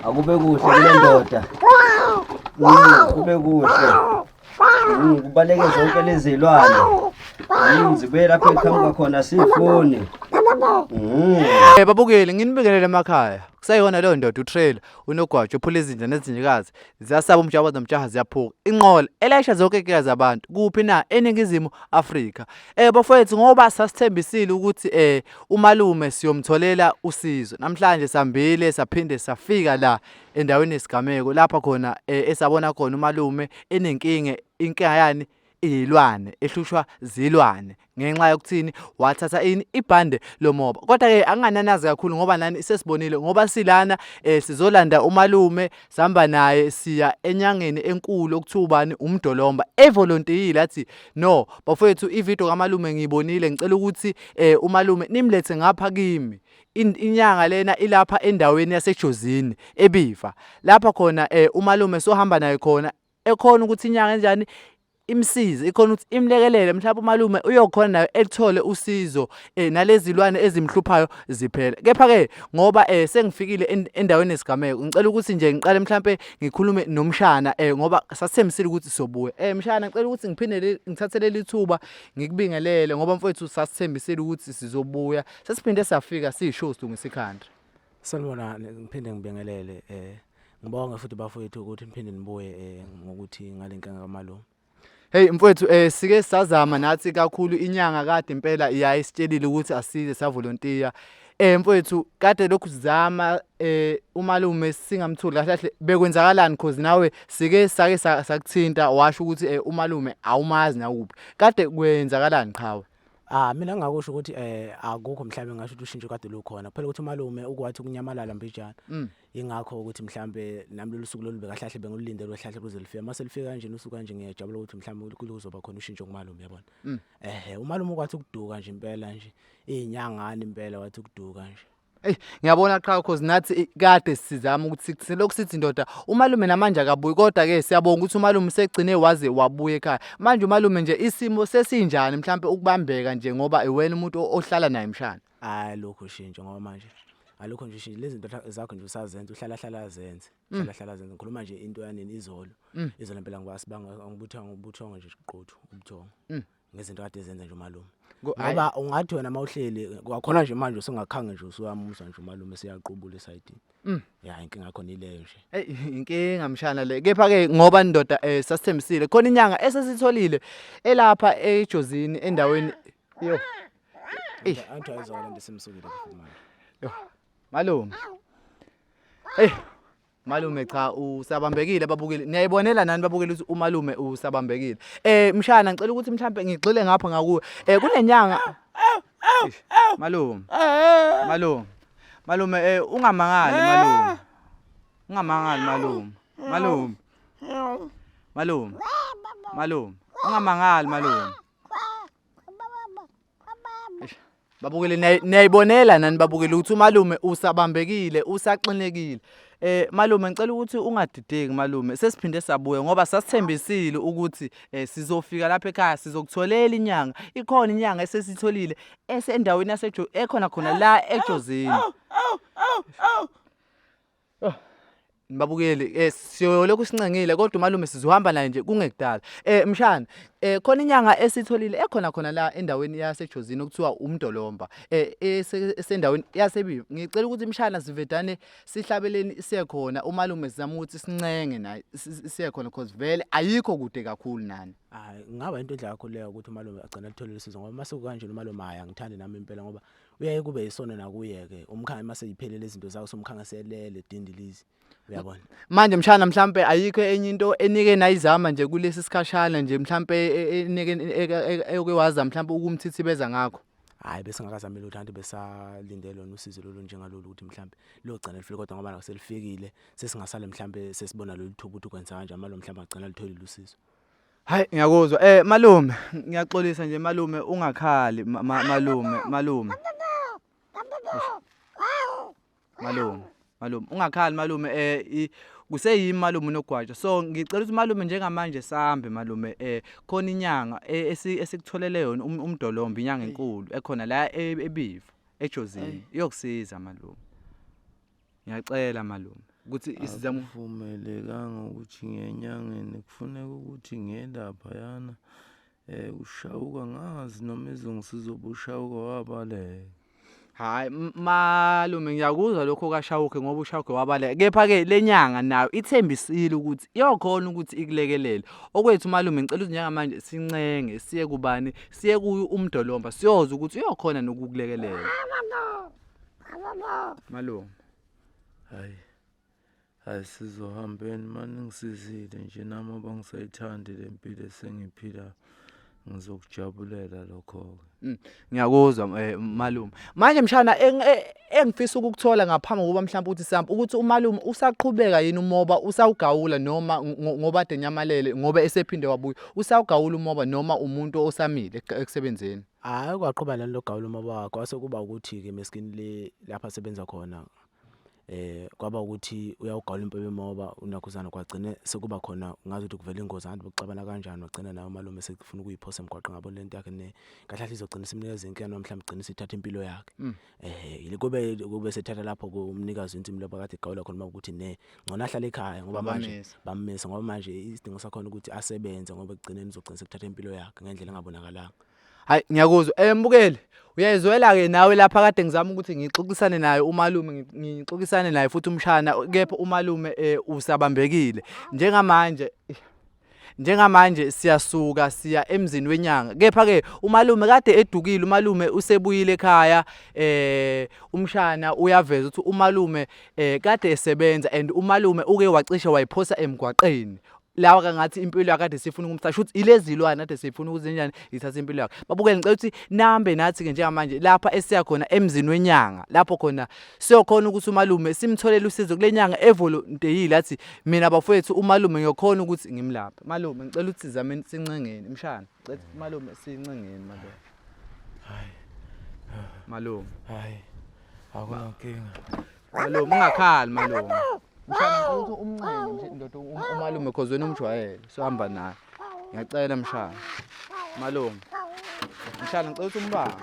Akube kuhle kule ndoda. Kube kuhle. Kubaleke zonke lezi zilwane. Zibuye lapho eqhamuka khona sifuni. Eh babukeli nginibingelele emakhaya. Kusayona leyo ndoda utrailer unogwajo uphula izinja nezinjikazi ziyasaba umjabazo nomjaha ziyaphuka. Inqola elayisha zonke inkinga zabantu kuphi na eningizimu Afrika. Eh bafowethu ngoba sasithembisile ukuthi eh umalume siyomtholela usizo. Namhlanje sambile saphinde safika la endaweni yesigameko lapha khona eh, esabona khona umalume enenkinga inkinga yani iyilwane ehlushwa zilwane ngenxa yokuthini wathatha ini ibhande lomoba kodwa ke angingananazi kakhulu ngoba nani sesibonile ngoba silana eh, sizolanda umalume sihamba naye siya enyangeni enkulu okuthiwa ubani umdolomba evolontiyile athi no bafowethu ivideo kamalume ngiyibonile ngicela ukuthi eh, umalume nimlethe ngapha kimi inyanga lena ilapha endaweni yaseJozini eBiva lapha khona eh, umalume sohamba naye khona ekhona ukuthi inyanga enjani imsize ikhona ukuthi imlekelele mhlawumbe umalume uyokhona nayo elithole usizo eh, nalezilwane ezimhluphayo ziphele kepha ke ngoba eh, sengifikile endaweni yesigameko ngicela ukuthi nje ngiqale mhlawumbe ngikhulume nomshana eh, ngoba sasithembisile ukuthi sobuya eh, mshana ngicela ukuthi ngiphinde ngithathe leli thuba ngikubingelele ngoba mfowethu sasithembisile ukuthi sizobuya sesiphinde safika siyishow silungisa ikhanda Sanibona ngiphinde ngibingelele eh ngibonge futhi bafowethu ukuthi niphinde nibuye eh ngokuthi ngalenkinga kamalume. Hey mfowethu eh sike sazama nathi kakhulu inyanga kade impela iyayisitshelile ukuthi asize savolontiya. Eh mfowethu kade lokhu sizama eh umalume singamtholi kahle kahle bekwenzakalani cause nawe sike sake sakuthinta washo ukuthi eh umalume awumazi nakuphi. Kade kwenzakalani qhawe? Ah mina ngingakusho ukuthi eh akukho mhlawumbe ngasho ukuthi ushintsho kade lukhona kuphela ukuthi umalume ukwathi ukunyamalala mbijana mm. ingakho ukuthi mhlawumbe nami lolu suku lolu bekahlahle bengilulinde lwehlahle kuze lifike mase lifika kanje usuku kanje ngiyajabula ukuthi mhlawumbe kuzoba khona ushintsho kumalume yabona mm. ehe umalume ukwathi ukuduka nje impela nje izinyangani impela wathi ukuduka nje Ey ngiyabona qha cause nathi kade sizama ukuthi silokhu sithi ndoda umalume namanje akabuyi kodwa ke siyabonga ukuthi umalume segcine waze wabuya ekhaya manje umalume nje isimo sesinjani mhlambe ukubambeka nje ngoba iwena umuntu ohlala naye mshana hayi lokho shintsho ngoba manje alukho nje ushintsho lezi zinto zakho nje usazenza uhlala hlala azenze mm. hlala hlala azenze ngikhuluma nje into yanini izolo mm. izolo impela ngoba sibanga ngibuthongo ubuthongo nje qothu ubuthongo mm. ngezinto kade ezenza nje umalume ngoba ungathi wena mawuhleli kwakhona nje manje usungakhange nje usuyamuzwa nje umalume seyaqubula esayidini mm. ya inkinga yakho nileyo nje hey inkinga mshana le kepha ke ngoba indoda eh sasithembisile khona inyanga esesitholile elapha eJozini endaweni yo eh antu ayizwakala nje simsukile futhi manje yo malume hey Malume cha usabambekile babukeli. Niyayibonela nani babukeli ukuthi umalume usabambekile. Eh mshana ngicela ukuthi mhlambe ngigxile ngapha ngakuwe. Eh kunenyanga. Malume. Malume. Malume eh ungamangali malume. Ungamangali malume. Malume. Malume. Malume. Ungamangali malume. Babukele niyayibonela nani babukele ukuthi umalume usabambekile usaxinekile. Eh malume ngicela ukuthi ungadideki malume sesiphinde sabuya ngoba sasithembisile ukuthi eh, sizofika lapha ekhaya sizokutholela inyanga. Ikhona inyanga esesitholile esendaweni yasejo ekhona khona la eJozini. Oh. Nibabukeli eh siyolokhu sincengile kodwa umalume sizohamba naye nje kungekudala. Eh mshana eh khona inyanga esitholile ekhona khona la endaweni yaseJozini okuthiwa uMdolomba eh esendaweni yaseBibi. Ngicela ukuthi mshana sivedane sihlabeleni siye khona umalume sizama ukuthi sincenge naye siye khona because vele ayikho kude kakhulu nani. Hayi ngaba into enhle kakhulu leyo ukuthi umalume agcina etholile usizo ngoba mase kanje umalume hayi angithandi nami impela ngoba uyaye kube isono nakuye ke umkhaya mase yiphelele izinto zakho somkhanga selele dindilizi uyabona manje mshana mhlambe ayikho enye into enike nayizama nje kulesi sikhashana nje mhlambe e, e, enike eyoke waza mhlambe ukumthithibeza ngakho hayi bese ngakazamile ukuthi anti besalinde lona usizo lolu njengalolu ukuthi mhlambe logcina lifike kodwa ngoba naselifikile sesingasale mhlambe sesibona lolu thuba ukuthi kwenza kanjani malo mhlambe agcina litholile usizo Hayi ngiyakuzwa. Eh malume, ngiyaxolisa nje malume ungakhali malume, malume. Malume, malume, ungakhali malume eh kuseyimi malume unogwaja. So ngicela ukuthi malume njengamanje sambe malume eh khona inyanga eh, esikutholele yona um, umdolomba inyanga enkulu ekhona la e, eBiva eJozini. Iyokusiza malume. Ngiyacela malume. Ukuthi isizama Akuvumelekanga ukuthi ngiye enyangeni kufuneka ukuthi ngiye laphayana ushawuka ngazi noma izongisiza ubushawuka wabaleka. Hayi malume ngiyakuzwa lokho kaShawukhe ngoba uShawukhe wabaleka. Kepha ke lenyanga nayo ithembisile ukuthi iyokhona ukuthi ikulekelele. Okwethu malume ngicela ukuthi njengamanje sincenge siye kubani siye kuyo umdolomba siyoza ukuthi uyokhona nokukulekelela. Malume. Hayi. Hayi sizohambeni mani ngisizile nje nami ngoba ngisayithandi le mpilo esengiphila ngizokujabulela lokho-ke. Ngiyakuzwa malume. Manje mshana engifisa ukukuthola ngaphambi kokuba mhlawumbe ukuthi sampe ukuthi umalume usaqhubeka yini umoba usawugawula noma ngoba ade nyamalele ngoba esephinde wabuya usawugawula umoba noma umuntu osamile ekusebenzeni. Hhayi kwaqhuba lento logawula umoba wakhe kwase kuba ukuthi-ke meskini le lapho asebenza khona kwaba ukuthi uyawugawula impela umoba unakhuzana kwagcine sekuba khona ngazi ukuthi kuvela ingozi angazi bekuxabana kanjani wagcina naye umalume sekufuna ukuyiphosa emgwaqeni ngabona lento yakhe ne kahle kahle izogcina isimnikeza inkinga noma mhlawumbe igcine isithatha impilo yakhe. Kube sethatha lapho kumnikazi wensimu lapho akade egawula khona ukuthi ne ngcono ahlale ekhaya ngoba manje Bamamisa. bammisa ngoba manje isidingo sakhona ukuthi asebenze ngoba ekugcineni uzogcina sekuthatha impilo yakhe ngendlela engabonakalanga. Hayi ngiyakuzwa. Mbukeli uyayizwela ke nawe lapha kade ngizama ukuthi ngixoxisane naye umalume ngixoxisane naye futhi umshana kepha umalume usabambekile. Njengamanje siyasuka siya emzini wenyanga. Kepha ke umalume kade edukile umalume usebuyile ekhaya umshana uyaveza ukuthi umalume kade esebenza and umalume uke wacishe wayiphosa emgwaqeni. Lawa kangathi impilo yakhe kade sifuna ukumthatha shuthi ilezi lwane kade sifuna ukuthi njani ithathe impilo yakhe. Babukele ngicela ukuthi nambe nathi ke njengamanje lapha esiya khona emzini wenyanga lapho khona siyokhona ukuthi umalume simtholele usizo kule nyanga evolunteyile athi mina bafowethu umalume ngiyokhona ukuthi ngimlaphe. Malume ngicela ukuthi sizame sincengeni mshana. Ngicela ukuthi malume sincengeni malume. Hayi. Malume. Hayi. Akunankinga. Malume ungakhali malume. Mshana ngicela ukuthi umncenge ndoda umalume cause wena umjwayele sohamba naye. Ngiyacela mshana. Malume. Mshana ngicela ukuthi umbambe.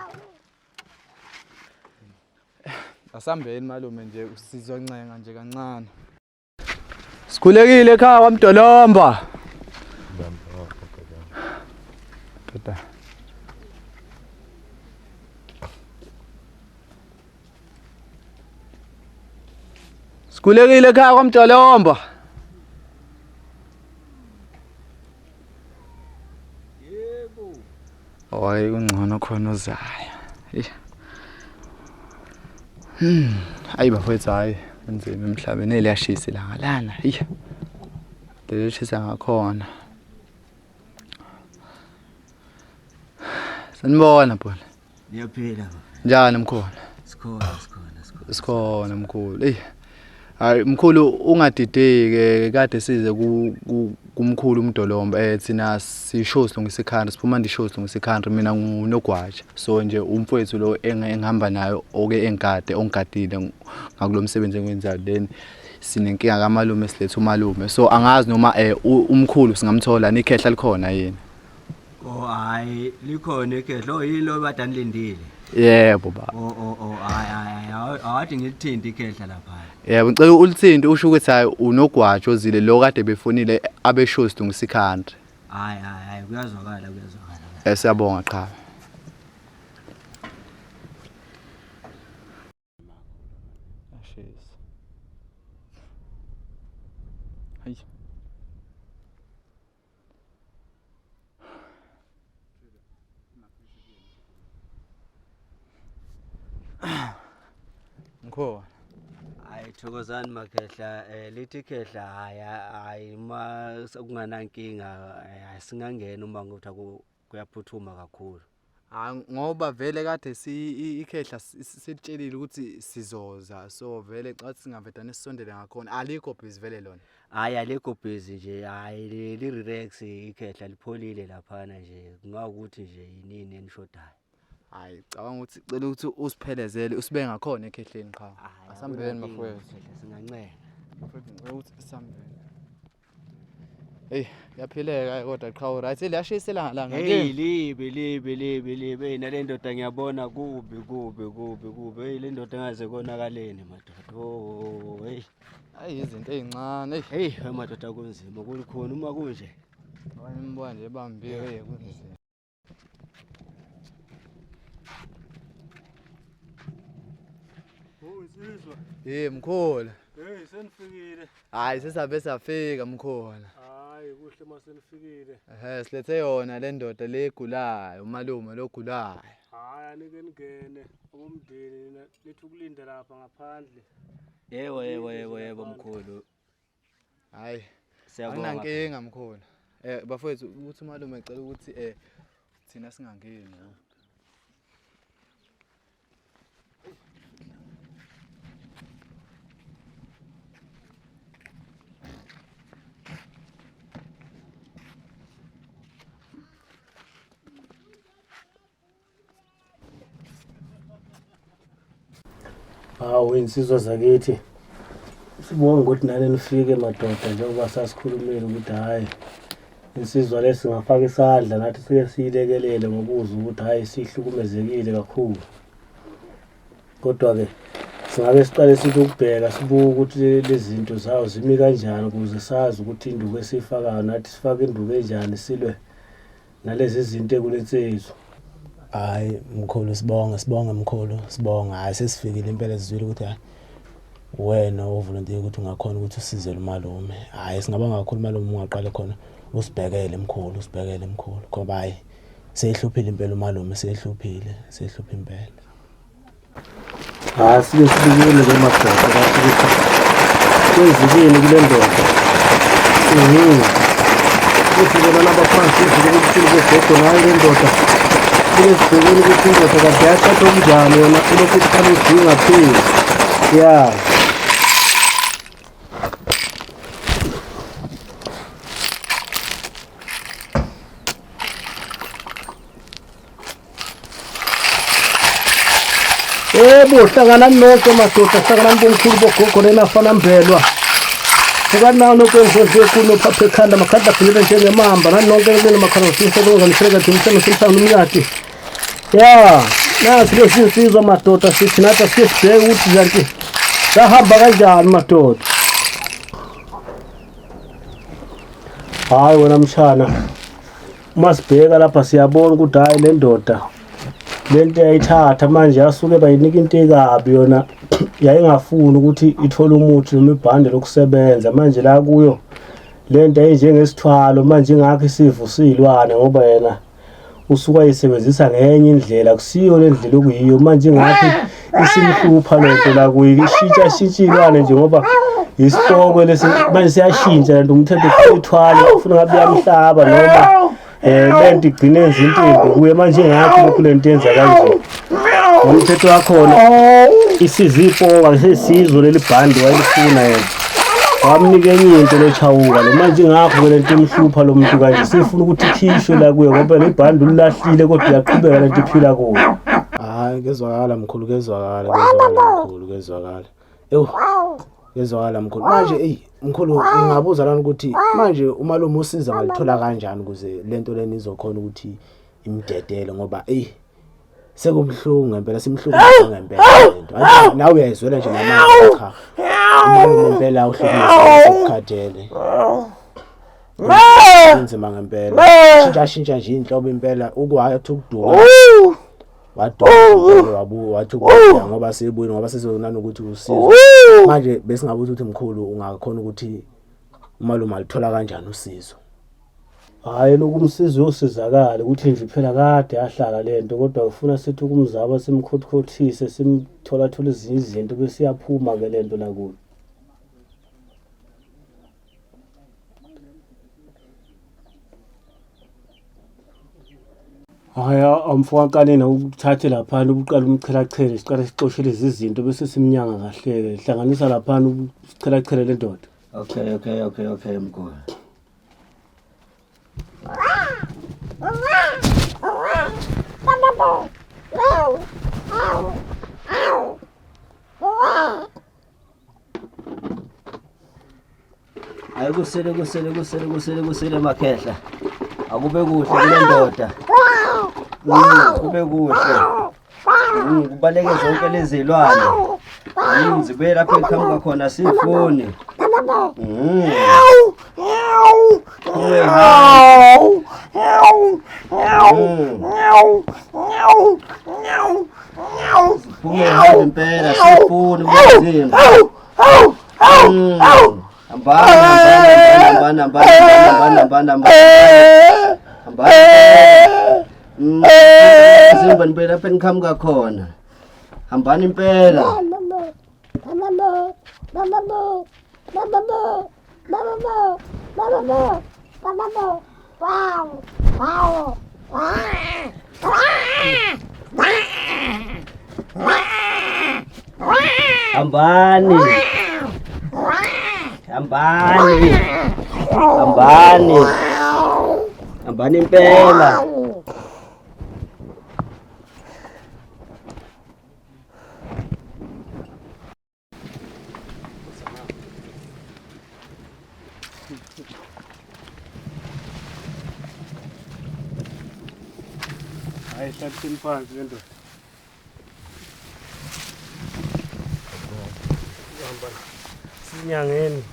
Asambeni malume nje sizoncenga nje kancane. Sikhulekile ekhaya kwaMdolomba. Ndoda. Sikhulekile ekhaya kwaMdolomba. Yebo. Hayi kungcono khona uzayo. Eish. Hayi bafowethu hayi kunzima emhlabeni liyashisa ilanga lana. Eish. Lelishisa ngakhona. Sanibona bhuti. Niyaphila. Njani mkhulu? Sikhona sikhona sikhona. Sikhona mkhulu. Ey. Hayi mkhulu ungadideki kade size kumkhulu umdolomba thina sisho silungisa ikhanda siphuma ndisho silungisa ikhanda mina ngunogwaja so nje umfowethu lo engihamba nayo oke engigade ongigadile ngakulo msebenzi engiwenzayo then sinenkinga kamalume siletha umalume so angazi noma umkhulu singamthola nikhehla likhona yini. Oh hayi likhona ikhehla oh yilo kade anilindile. Yebo baba. Oh oh oh hayi hayi awathi ngilithinte ikhehla lapha. Yebo ngicela ulithinte usho ukuthi hayi unogwajo ozile lo kade befonile abesho silungisa ikhanda. Hayi hayi hayi kuyazwakala kuyazwakala. Siyabonga qha. Ashisa. Hayi. Ngikhona. Hayi thokozani makhehla lithi khehla hayi hayi uma sekunganankinga singangena uma ngokuthi kuyaphuthuma kakhulu. Hayi ngoba vele kade si ikhehla sitshelile ukuthi sizoza so vele xa singavedane sisondele ngakhona alikho busy vele lona. Hayi alikho busy nje hayi li relax ikhehla lipholile laphana nje kungawukuthi nje yinini enishodayo. Hayi cabanga ukuthi cela ukuthi usiphelezele usibe ngakhona ekhehleni qha. Hhayi, Asambeni akunankinga, bafowethu. khehla, singancenga. Bafowethu ngicela ukuthi sisambeni. Hey, yaphileka kodwa qhawe right. Liyashisa ilanga langa. Hey libi libi libi libi. Hey nale ndoda ngiyabona kubi kubi kubi kubi. Hey le ndoda ngaze konakaleni madoda. Oh hey. Hayi izinto ezincane. Hey hey madoda kunzima kulikhona uma kunje. Wanimbona nje ebambiwe hey kunzima. Oh insizwa. Hey mkhulu. Hey senifikile. Hayi sesabe safika mkhulu. Hayi kuhle masenifikile. Ehhe silethe yona le ndoda le egulayo, umalume logulayo. Hayi anike ningene abomndeni nina nithi ukulinda lapha ngaphandle. Yebo yebo yebo yebo mkhulu. Hayi Siyabonga. anginankinga mkhulu. Bafowethu ukuthi umalume ecela ukuthi thina singangeni. Hawu insizwa zakithi. Sibonga ukuthi nani nifike madoda njengoba sasikhulumile ukuthi hayi insizwa lesi singafaka isandla nathi sike siyilekelele ngokuzwa ukuthi hayi sihlukumezekile kakhulu. Kodwa ke singabe siqale sithi ukubheka sibuke ukuthi lezi zinto zawo zimi kanjani ukuze sazi ukuthi induku esiyifakayo nathi sifake induku enjani silwe nalezi zinto ekulensizwa. Hayi mkhulu sibonge sibonge mkhulu sibonge. Hayi sesifikile impela sizwile ukuthi hayi wena ovolontiya ukuthi ungakhona ukuthi usize umalume. Hayi singabonga kakhulu malume ungaqale khona usibhekele mkhulu usibhekele mkhulu ngoba hayi seyihluphile impela umalume seyihluphile seyihlupha impela. Hayi sike sibikele ke madoda kathi ukuthi kwenzekeni kule ndoda. Kuthi bona nabaphansi ubukhulu bogogo nayo le ndoda. Kule sibhekeni ukuthi indoda kade yathatha okunjani yona ilokhu iqala udinga phezulu. Ya. Yebo, hlanganani nonke madoda, hlanganani bomkhulu bogogo lenafana mbelwa. Fukani nawo nonke engozi enkulu nophapha ekhanda, makhanda agcinile njengemamba, nani nonke kumele makhala ngifisa konga nisheleka dimsema simhlanga nomnyati. Ya, nasi lesi insizwa madoda sithi nathi asike sibheke ukuthi kanti sahamba kanjani madoda. Hayi wena mshana, uma sibheka lapha siyabona ukuthi hayi le ndoda lento yayithatha manje yasuke bayinika into ekabi yona yayingafuni ukuthi ithole umuthi noma ibhande lokusebenza. Manje la kuyo lento ayinjengesithwalo manje ingakho isivusa izilwane ngoba yena usuka ayisebenzisa ngenye indlela kusiyo le ndlela okuyiyo. Manje ingakho isimhlupha lento la kuyo ishintsha shintsha izilwane nje ngoba isipokwe lesi manje siyashintsha lento umthetho ufuna ufuna ngabe yamhlaba noma lento igcine yenza into embi kuye. Manje ngakho lokhu lento yenza kanje umthetho wakhona isizipoka sesizwe leli bhandi wayelifuna yena wamnika enye into lechawuka lo. Manje ngakho ke lento imhlupha lo muntu kanje sifuna ukuthi ikhishwe la kuye ngoba le bhandi ulilahlile kodwa uyaqhubeka lento iphila kuyo. Hayi kezwakala mkhulu kezwakala kezwakala mkhulu kezwakala. Ewu kezwakala mkhulu. Manje ey mkhulu ngingabuza lana ukuthi manje umalume usiza ngalithola kanjani ukuze lento leni izokhona ukuthi imdedele ngoba ey sekubuhlungu ngempela simhlukumeza ngempela lento. Nawe uyayizwela nje namanje cha. Umalume impela uhlukumeza ukukhathele. Kunzima ngempela. Shintsha shintsha nje inhlobo impela ukwathi ukuduka. Waduka wathi ukubuya ngoba sebuya ngoba sezonana ukuthi usizo. Manje besingabuza ukuthi mkhulu ungakhona ukuthi umalume alithola kanjani usizo. Hayi lokumsiza uyosizakala ukuthi nje phela kade yahlala lento kodwa ufuna sithi ukumzama simkhothothise simthola thola ezinye izinto bese iyaphuma ke lento la kuyo. Hhayi amfowaqaleni ukuthathe laphana ubuqala umchelachele siqale sixoshe lezi zinto bese simnyanga kahle-ke hlanganisa laphana usichelachele le ndoda. Okay okay okay okay mkhulu. Hayi kusele kusele kusele kusele kusele makhehla. Akube kuhle kule ndoda. Kube kuhle. Kubaleke zonke lezi zilwane. Zibuye lapho eqhamuka khona sifuni. Kuwe Phume hambe impela sifuni umzimba. Hambani hambani hambani hambani hambani hambani hambani. Mzimba nibuye lapho eniqhamuka khona. Hambani impela. Hambani. Hambani. Hambani. Hambani impela. Hayi hlaliseni phansi le ndoda. Hamba. Sinyangeni.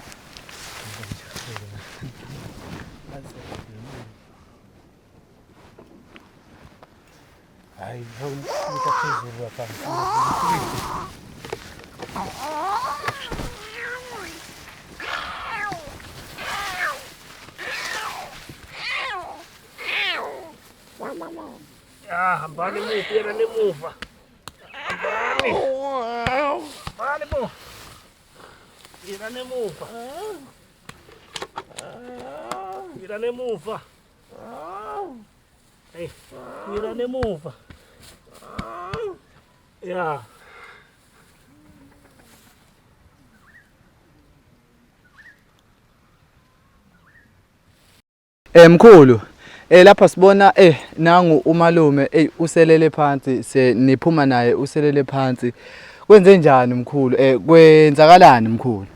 Hayi, ngifaka phezulu lapha. Ya, hambani emuva, yena nemuva. Hambani. Hambani bo. Yena nemuva. Yena nemuva. Hey, yena nemuva. Ya. Mkhulu, lapha sibona nangu umalume uselele phansi se niphuma naye uselele phansi. Kwenze njani mkhulu? Kwenzakalani mkhulu?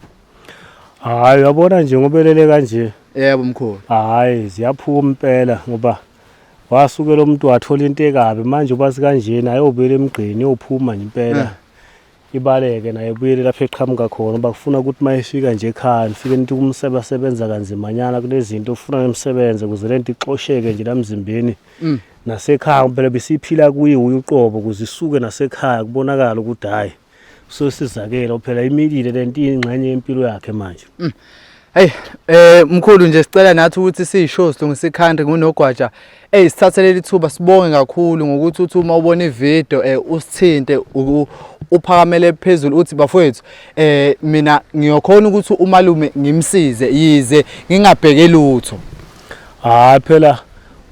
Hayi uyabona nje ngobelele kanje. Yebo mkhulu. Hayi ziyaphuma impela ngoba wasukela umuntu wathola into ekabi manje ubazi kanjena ayobuyela emgqeni yophuma nje impela. Ibaleke naye ibuyele lapho eqhamuka khona ngoba kufuna ukuthi uma efika nje ekhaya nifike nithi kumsebasebenza kanzimanyana kunezinto ufuna nimsebenze ukuze lento ixosheke nje la mzimbeni. Nasekhaya phela besiphila kuye uye uqobo ukuze isuke nasekhaya kubonakala ukuthi hayi sosizakele phela imilile lento ingxenye yempilo yakhe manje. Hey, mkhulu nje sicela nathi ukuthi siyishow silungisa i-country ngunogwaja. Sithathe leli thuba sibonge kakhulu ngokuthi uthi uma ubona ivideo usithinte uphakamele phezulu uthi bafowethu mina ngiyokhona ukuthi umalume ngimsize yize ngingabheke lutho. Hayi phela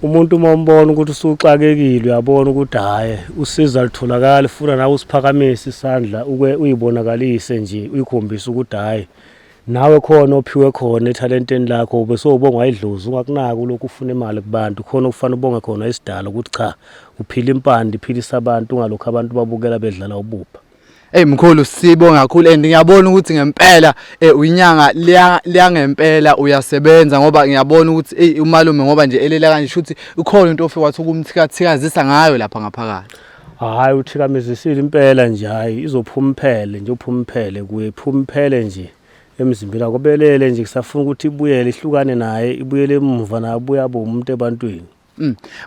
umuntu uma umbona ukuthi usuxakekile uyabona ukuthi hayi usizo alitholakali funa nawe usiphakamise isandla uke uyibonakalise nje uyikhombise ukuthi hayi nawe khona ophiwe khona ethalenteni lakho ube sowubongwa idlozi ungakunaki lokhu ufuna imali kubantu khona okufanele ubonge khona isidalo ukuthi cha uphila impande iphilisa abantu ungalokhu abantu babukela bedlala ubupha. Hey mkhulu sibonga kakhulu and ngiyabona ukuthi ngempela uyinyanga liya ngempela uyasebenza ngoba ngiyabona ukuthi hey umalume ngoba nje elela kanje shuthi ukhona into ofika wathi ukumthikathikazisa ngayo lapha ngaphakathi. Hayi uthikamezisile impela nje hayi izophuma iphele nje uphuma iphele kuye iphuma iphele nje emzimbeni akubelele nje kusafuna ukuthi ibuyele ihlukane naye ibuyele emuva naye abuye abe umuntu ebantwini.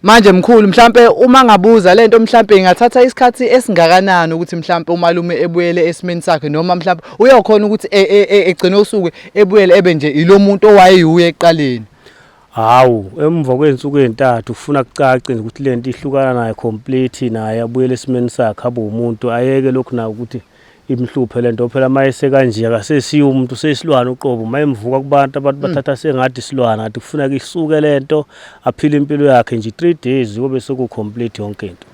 Manje mkhulu mhlambe uma ngabuza lento mhlambe ingathatha isikhathi esingakanani ukuthi mhlambe umalume ebuyele esimeni sakhe noma mhlambe uyokhona ukuthi egcine usuku ebuyele ebe nje ilomuntu owayeyuye ekuqaleni? Hawu emva kwezinsuku ezintathu ufuna kucace nje ukuthi lento ihlukana naye complete naye abuyele esimeni sakhe abe umuntu ayeke lokhu nawo ukuthi imhluphe lento phela mayese kanje akasesiyo umuntu usesilwane uqobo mayemvuka kubantu abantu bathatha sengathi isilwane ngathi kufuna isuke lento aphile impilo yakhe nje 3 days kube seku complete yonke into.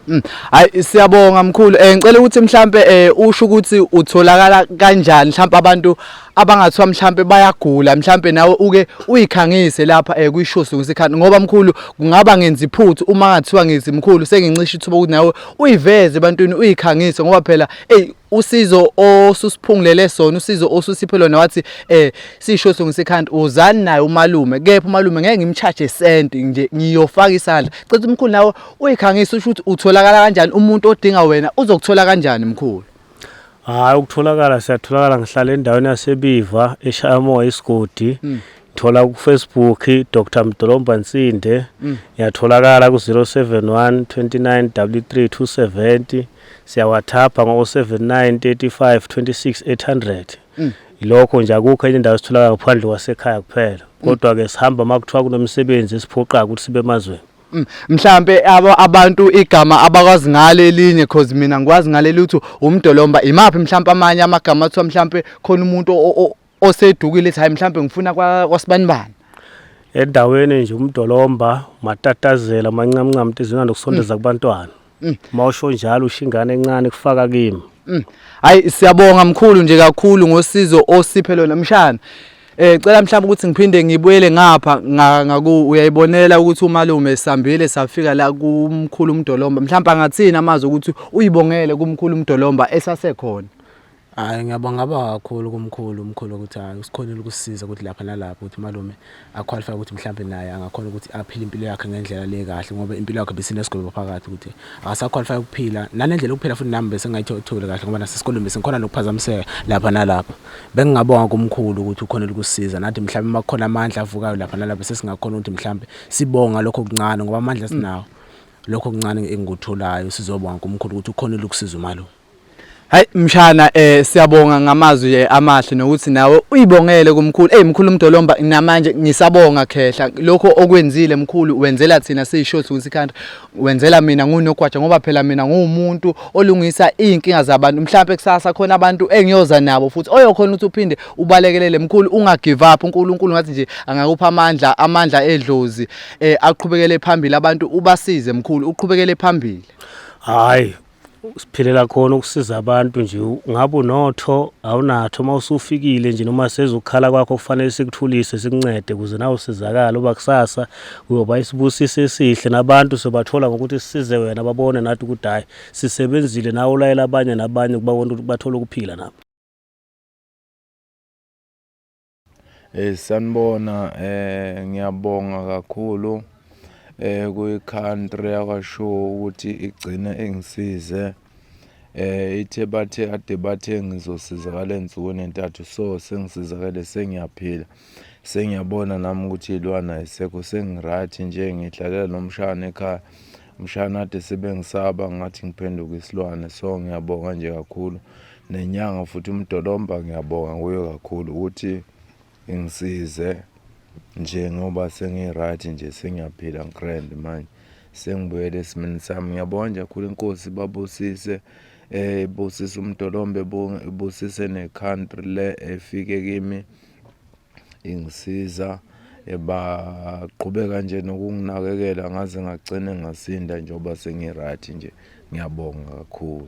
Hayi siyabonga mkhulu. Ngicela ukuthi mhlambe usho ukuthi utholakala kanjani mhlambe abantu abangathiwa mhlambe bayagula mhlambe nawe uke uyikhangise lapha kwishow ngisikhani ngoba mkhulu kungaba ngenza iphuthu uma ngathiwa ngithi mkhulu sengincisha ithuba ukuthi nawe uyiveze ebantwini uyikhangise ngoba phela ey usizo osusiphungulele sona usizo osusiphe lona wathi sisho songisekhanda uzani naye umalume kepha umalume ngeke ngimcharge cent nje ngiyofaka isandla cela umkhulu nawe uyikhangisa usho ukuthi utholakala kanjani umuntu odinga wena uzokuthola kanjani mkhulu? Hayi ukutholakala siyatholakala ngihlala endaweni yaseBiva eShayamoya isigodi. Thola ku Facebook Dr Mdolomba Nsinde. Ngiyatholakala ku 071 29 33 270. Siyawathapha ngo 79 35 26 800. Lokho nje akukho enye indawo esitholakala ngaphandle kwasekhaya kuphela. Kodwa ke sihamba uma kuthiwa kunomsebenzi esiphoqayo ukuthi sibe emazweni. Mhlambe abantu igama abakwazi ngale elinye cause mina ngikwazi ngaleli uthi umdolomba imaphi mhlambe amanye amagama athiwa mhlambe khona umuntu osedukile ethi hayi mhlambe ngifuna kwasibanibani. Endaweni nje umdolomba matatazela mancamuncam tizina nokusondeza kubantwana. Mawusho njalo usho ingane encane kufaka kimi. Hayi siyabonga mkhulu nje kakhulu ngosizo osiphe lona mshana. Cela mhlawumbe ukuthi ngiphinde ngibuyele ngapha ngaku uyayibonela ukuthi umalume sambile safika la kumkhulu umdolomba mhlawumbe angathini amazwi ukuthi uyibongele kumkhulu umdolomba esasekhona. Hhayi ngiyabonga kakhulu kumkhulu umkhulu ukuthi hhayi usikhonile ukusisiza ukuthi lapha nalapha ukuthi umalume aqualify ukuthi mhlampe naye angakhona ukuthi aphile impilo yakhe ngendlela le kahle ngoba impilo yakhe besinesigwebo phakathi ukuthi akasaqualify ukuphila nanendlela yokuphila futhi nami bese ngayitholi kahle ngoba nasesikolweni bese ngikhona nokuphazamiseka lapha nalapha. Bengingabonga kumkhulu ukuthi ukhonile ukusisiza nathi mhlampe uma kukhona amandla avukayo lapha nalapha sesingakhona ukuthi mhlampe sibonga lokho okuncane ngoba amandla sinawo lokho okuncane engikutholayo sizobonga kumkhulu ukuthi ukhonile ukusiza umalume. Hayi mshana siyabonga ngamazwi amahle nokuthi nawe uyibongele kumkhulu. Hey mkhulu Mdolomba namanje ngisabonga khehla lokho okwenzile mkhulu wenzela thina siyishothi ukuthi country wenzela mina ngunogwaja ngoba phela mina nguwumuntu olungisa izinkinga zabantu mhlawumbe kusasa khona abantu engiyoza nabo futhi oyokhona ukuthi uphinde ubalekelele mkhulu unga give up uNkulunkulu ngathi nje angakupha amandla amandla edlozi aqhubekele phambili abantu ubasize mkhulu uqhubekele phambili. Hayi siphilela khona ukusiza abantu nje ngabe unotho awunatho uma usufikile nje noma sezokukhala kwakho kufanele sikuthulise sikuncede ukuze nawe usizakale uba kusasa uyoba isibusiso esihle nabantu sobathola ngokuthi sisize wena babone nathi ukuthi hhayi sisebenzile nawe ulayela abanye nabanye ukuba ukuthi bathole ukuphila nabo. Sanibona ngiyabonga kakhulu kwi-country yakwaShow ukuthi igcine ingisize. Ithe bathe kade bathe ngizosizakala ey'nsukwini ey'ntathu so sengisizakele sengiyaphila. Sengiyabona nami ukuthi iy'lwane ay'sekho sengi-right nje ngiy'hlalela nomshana ekhaya. Umshana kade sebengisaba ngathi ngiphenduke isilwane so ngiyabonga nje kakhulu. Nenyanga futhi uMdolomba ngiyabonga kuyo kakhulu ukuthi ingisize nje ngoba sengi-right nje sengiyaphila ngigrand manje sengibuyele esimeni sami. Ngiyabonga nje kakhulu inkosi ibabusise ibusise uMdolomba ibusise ne-country le efike kimi ingisiza baqhubeka nje nokunginakekela ngaze ngagcine ngasinda njengoba sengi-right nje ngiyabonga kakhulu.